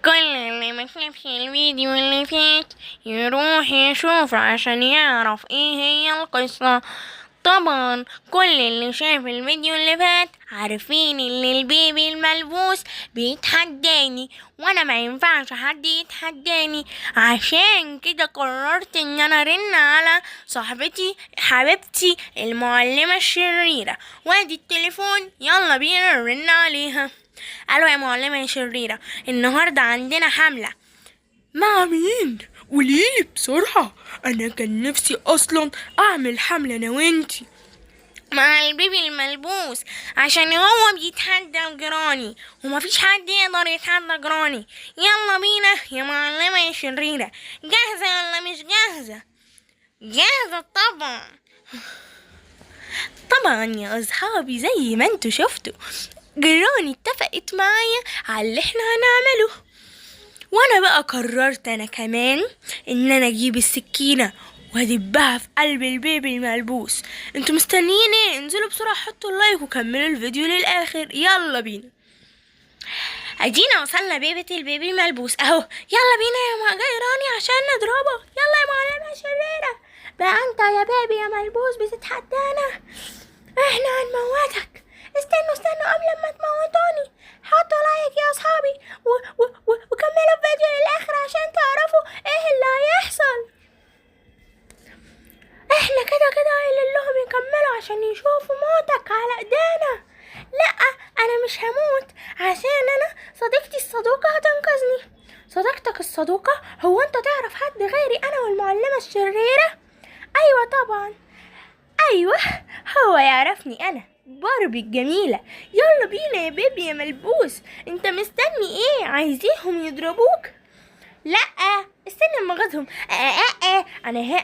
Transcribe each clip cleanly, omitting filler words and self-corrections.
كل اللي ما شافش الفيديو اللي فات يروح يشوف عشان يعرف ايه هي القصة. طبعا كل اللي شاف الفيديو اللي فات عارفين ان البيبي الملبوس بيتحداني، وانا ما ينفعش حد يتحداني، عشان كده قررت ان انا ارن على صاحبتي حبيبتي المعلمة الشريرة. وادي التليفون، يلا بينا نرن عليها. الو يا معلمة يا شريرة، النهاردة عندنا حملة. مع مين؟ قوليلي بسرعة، أنا كان نفسي أصلا أعمل حملة أنا وإنتي. مع البيبي الملبوس، عشان هو بيتحدى جيراني ومفيش حد يقدر يتحدى جيراني. يلا بينا يا معلمة يا شريرة، جاهزة ولا مش جاهزة؟ جاهزة طبعا. طبعا يا أصحابي زي ما انتوا شفتوا جيراني اتفقت معايا على اللي احنا هنعمله، وانا بقى قررت انا كمان ان انا اجيب السكينة وادبها في قلب البيبي الملبوس. انتوا مستنيين ايه؟ انزلوا بسرعة حطوا ال like وكملوا الفيديو للاخر. يلا بينا. ادينا وصلنا بيبة البيبي الملبوس اهو. يلا بينا يا جيراني عشان نضربه. يلا يا معلمة شريرة، بقى انت يا بيبي يا ملبوس بتتحدانا، احنا هنموتك. استنوا استنوا قبل ما تموتوني حطوا like يا اصحابي و و و وكملوا الفيديو للاخر عشان تعرفوا ايه اللي هيحصل. احنا كده كده قايلين لهم يكملوا عشان يشوفوا موتك على ايدينا. لا انا مش هموت عشان انا صديقتي الصدوقة هتنقذني. صديقتك الصدوقة؟ هو انت تعرف حد غيري انا والمعلمة الشريرة؟ ايوه طبعا، ايوه هو يعرفني انا باربي الجميلة. يلا بينا يا بيبي يا ملبوس، انت مستني ايه؟ عايزيهم يضربوك؟ لا استنى اما اغيظهم.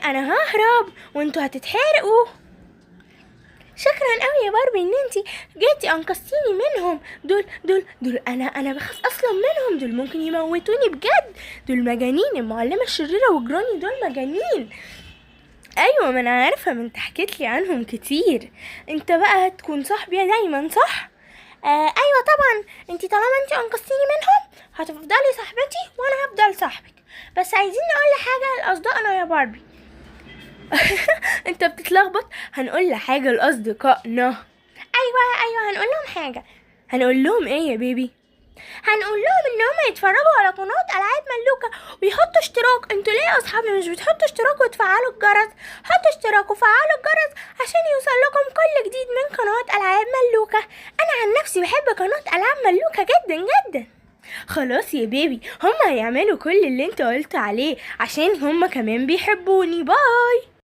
انا ههرب وانتوا هتتحرقوا. شكرا قوي يا باربي ان انتي جيتي انقذتيني منهم. دول دول دول انا بخاف اصلا منهم، دول ممكن يموتوني بجد، دول مجانين. المعلمة الشريرة وجراني دول مجانين. ايوه ما انا عارفه، ما انت حكيت لي عنهم كتير. انت بقى هتكون صاحبي دايما صح؟ ايوه طبعا، انت طالما انت انقذتيني منهم هتفضلي صاحبتي وانا هفضل صاحبك. بس عايزين نقول حاجه لاصدقائنا يا باربي. انت بتتلخبط. هنقول حاجه لاصدقائنا. ايوه هنقول لهم حاجه. هنقول لهم ايه يا بيبي؟ هنقول لهم ان هم يتفرجوا على قناة العاب ملوكة ويحطوا اشتراك. انتوا ليه يا اصحابي مش بتحطوا اشتراك وتفعلوا الجرس؟ حطوا اشتراك وفعلوا الجرس عشان يوصل لكم كل جديد من قناة العاب ملوكة. انا عن نفسي بحب قناة العاب ملوكة جدا جدا. خلاص يا بيبي، هم هيعملوا كل اللي انت قلت عليه عشان هم كمان بيحبوني. باي.